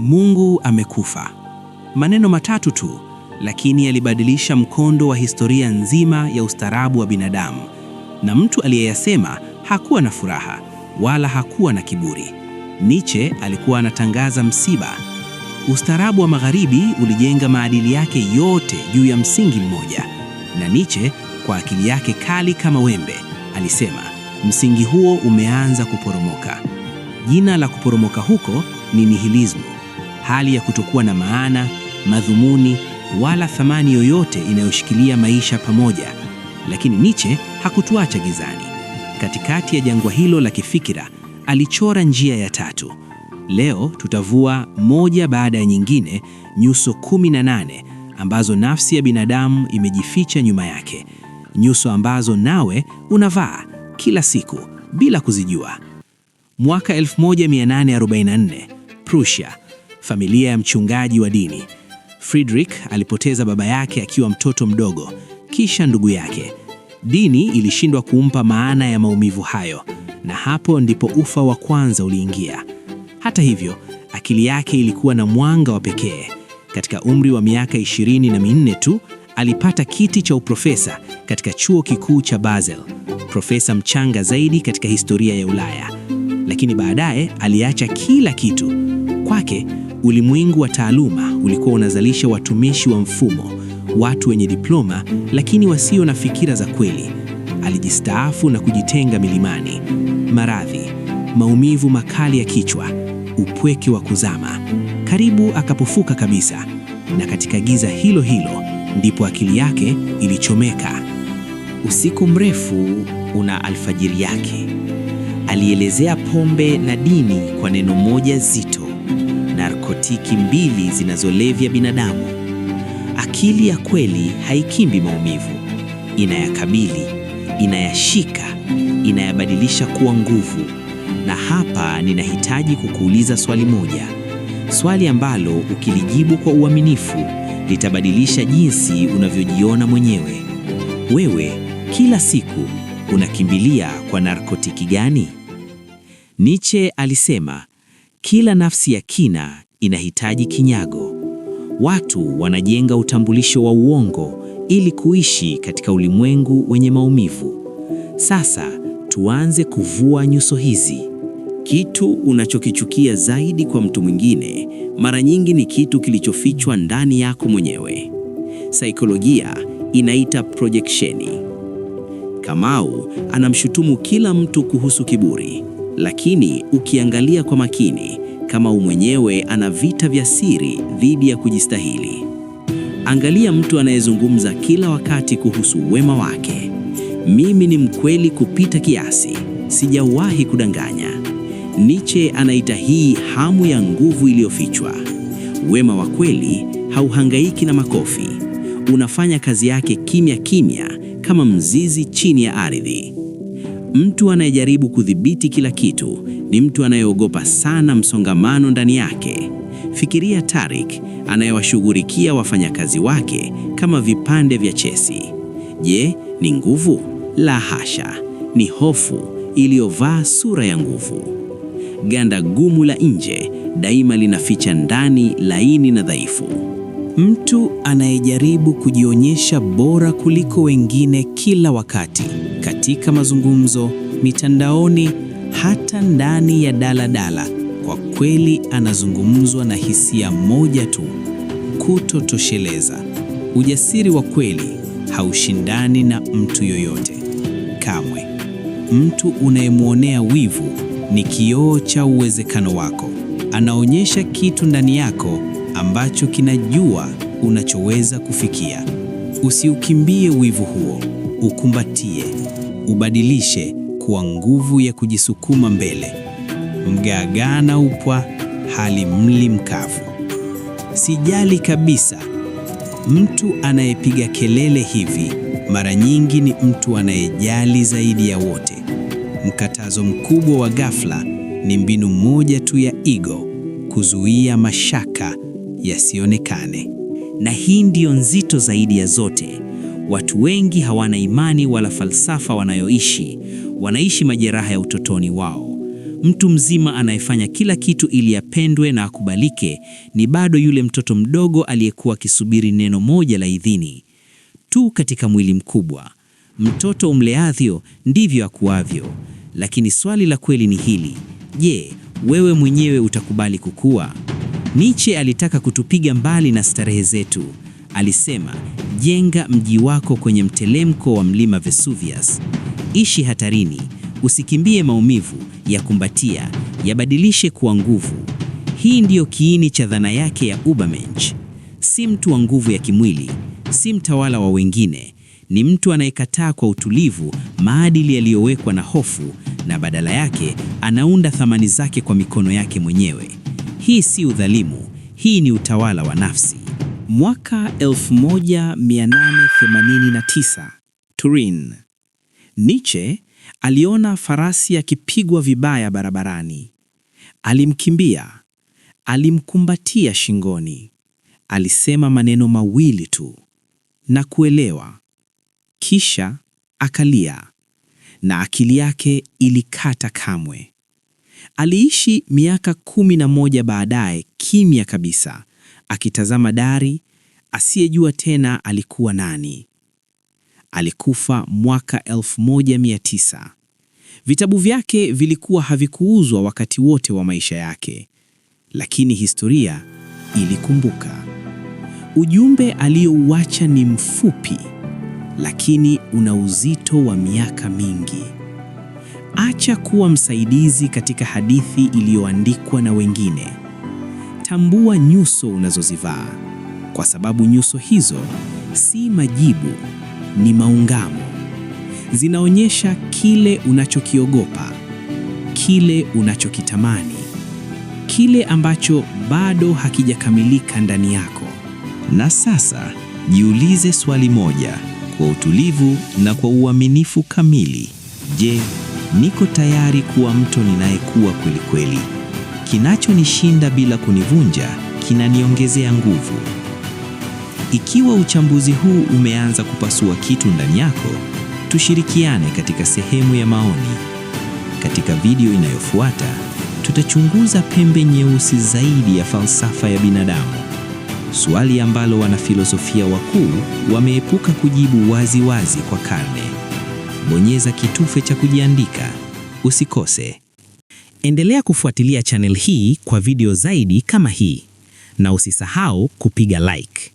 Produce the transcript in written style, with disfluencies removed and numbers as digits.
Mungu amekufa. Maneno matatu tu, lakini yalibadilisha mkondo wa historia nzima ya ustaarabu wa binadamu. Na mtu aliyeyasema hakuwa na furaha wala hakuwa na kiburi. Nietzsche alikuwa anatangaza msiba. Ustaarabu wa Magharibi ulijenga maadili yake yote juu ya msingi mmoja, na Nietzsche kwa akili yake kali kama wembe alisema msingi huo umeanza kuporomoka. Jina la kuporomoka huko ni nihilismu, hali ya kutokuwa na maana, madhumuni wala thamani yoyote inayoshikilia maisha pamoja. Lakini Nietzsche hakutuacha gizani. Katikati ya jangwa hilo la kifikira, alichora njia ya tatu. Leo tutavua moja baada ya nyingine nyuso 18 ambazo nafsi ya binadamu imejificha nyuma yake, nyuso ambazo nawe unavaa kila siku bila kuzijua. Mwaka 1844, Prussia, familia ya mchungaji wa dini. Friedrich alipoteza baba yake akiwa mtoto mdogo, kisha ndugu yake. Dini ilishindwa kumpa maana ya maumivu hayo, na hapo ndipo ufa wa kwanza uliingia. Hata hivyo, akili yake ilikuwa na mwanga wa pekee. Katika umri wa miaka 24 tu alipata kiti cha uprofesa katika chuo kikuu cha Basel, profesa mchanga zaidi katika historia ya Ulaya. Lakini baadaye aliacha kila kitu. Kwake, ulimwengu wa taaluma ulikuwa unazalisha watumishi wa mfumo, watu wenye diploma lakini wasio na fikira za kweli. Alijistaafu na kujitenga milimani. Maradhi, maumivu makali ya kichwa, upweke wa kuzama, karibu akapofuka kabisa. Na katika giza hilo hilo ndipo akili yake ilichomeka. Usiku mrefu una alfajiri yake. Alielezea pombe na dini kwa neno moja zito, narkotiki mbili zinazolevya binadamu. Akili ya kweli haikimbi maumivu, inayakabili, inayashika, inayabadilisha kuwa nguvu. Na hapa ninahitaji kukuuliza swali moja, swali ambalo ukilijibu kwa uaminifu litabadilisha jinsi unavyojiona mwenyewe. Wewe kila siku unakimbilia kwa narkotiki gani? Nietzsche alisema kila nafsi ya kina inahitaji kinyago. Watu wanajenga utambulisho wa uongo ili kuishi katika ulimwengu wenye maumivu. Sasa tuanze kuvua nyuso hizi. Kitu unachokichukia zaidi kwa mtu mwingine mara nyingi ni kitu kilichofichwa ndani yako mwenyewe. Saikolojia inaita projeksheni. Kamau anamshutumu kila mtu kuhusu kiburi, lakini ukiangalia kwa makini, Kamau mwenyewe ana vita vya siri dhidi ya kujistahili. Angalia mtu anayezungumza kila wakati kuhusu wema wake. Mimi ni mkweli kupita kiasi, sijawahi kudanganya. Nietzsche anaita hii hamu ya nguvu iliyofichwa. Wema wa kweli hauhangaiki na makofi, unafanya kazi yake kimya kimya, kama mzizi chini ya ardhi. Mtu anayejaribu kudhibiti kila kitu ni mtu anayeogopa sana msongamano ndani yake. Fikiria Tarik anayewashughulikia wafanyakazi wake kama vipande vya chesi. Je, ni nguvu? La hasha, ni hofu iliyovaa sura ya nguvu. Ganda gumu la nje daima linaficha ndani laini na dhaifu. Mtu anayejaribu kujionyesha bora kuliko wengine kila wakati, katika mazungumzo, mitandaoni, hata ndani ya daladala, kwa kweli anazungumzwa na hisia moja tu: kutotosheleza. Ujasiri wa kweli haushindani na mtu yoyote kamwe. Mtu unayemwonea wivu ni kioo cha uwezekano wako. Anaonyesha kitu ndani yako ambacho kinajua unachoweza kufikia. Usiukimbie wivu huo, ukumbatie, ubadilishe kuwa nguvu ya kujisukuma mbele. Mgaagaa na upwa hali mli mkavu. Sijali kabisa. Mtu anayepiga kelele hivi mara nyingi ni mtu anayejali zaidi ya wote. Mkatazo mkubwa wa ghafla ni mbinu moja tu ya ego kuzuia mashaka yasionekane. Na hii ndiyo nzito zaidi ya zote. Watu wengi hawana imani wala falsafa wanayoishi. Wanaishi majeraha ya utotoni wao. Mtu mzima anayefanya kila kitu ili apendwe na akubalike ni bado yule mtoto mdogo aliyekuwa akisubiri neno moja la idhini tu katika mwili mkubwa. Mtoto umleavyo ndivyo akuavyo. Lakini swali la kweli ni hili: je, wewe mwenyewe utakubali kukua? Nietzsche alitaka kutupiga mbali na starehe zetu. Alisema, jenga mji wako kwenye mtelemko wa mlima Vesuvius. Ishi hatarini, usikimbie maumivu, yakumbatia, yabadilishe kuwa nguvu. Hii ndiyo kiini cha dhana yake ya Übermensch. Si mtu wa nguvu ya kimwili, si mtawala wa wengine, ni mtu anayekataa kwa utulivu maadili yaliyowekwa na hofu na badala yake anaunda thamani zake kwa mikono yake mwenyewe. Hii si udhalimu, hii ni utawala wa nafsi. Mwaka 1889, Turin. Nietzsche aliona farasi akipigwa vibaya barabarani. Alimkimbia, alimkumbatia shingoni. Alisema maneno mawili tu, na kuelewa. Kisha akalia, na akili yake ilikata kamwe. Aliishi miaka 11 baadaye kimya kabisa, akitazama dari, asiyejua tena alikuwa nani. Alikufa mwaka 1900. Vitabu vyake vilikuwa havikuuzwa wakati wote wa maisha yake, lakini historia ilikumbuka. Ujumbe aliyouacha ni mfupi, lakini una uzito wa miaka mingi. Acha kuwa msaidizi katika hadithi iliyoandikwa na wengine. Tambua nyuso unazozivaa, kwa sababu nyuso hizo si majibu, ni maungamo. Zinaonyesha kile unachokiogopa, kile unachokitamani, kile ambacho bado hakijakamilika ndani yako. Na sasa jiulize swali moja kwa utulivu na kwa uaminifu kamili. Je, niko tayari kuwa mtu ninayekuwa kweli kweli? Kinachonishinda bila kunivunja kinaniongezea nguvu. Ikiwa uchambuzi huu umeanza kupasua kitu ndani yako, tushirikiane katika sehemu ya maoni. Katika video inayofuata, tutachunguza pembe nyeusi zaidi ya falsafa ya binadamu. Swali ambalo wanafilosofia wakuu wameepuka kujibu wazi wazi kwa karne. Bonyeza kitufe cha kujiandika. Usikose. Endelea kufuatilia channel hii kwa video zaidi kama hii, na usisahau kupiga like.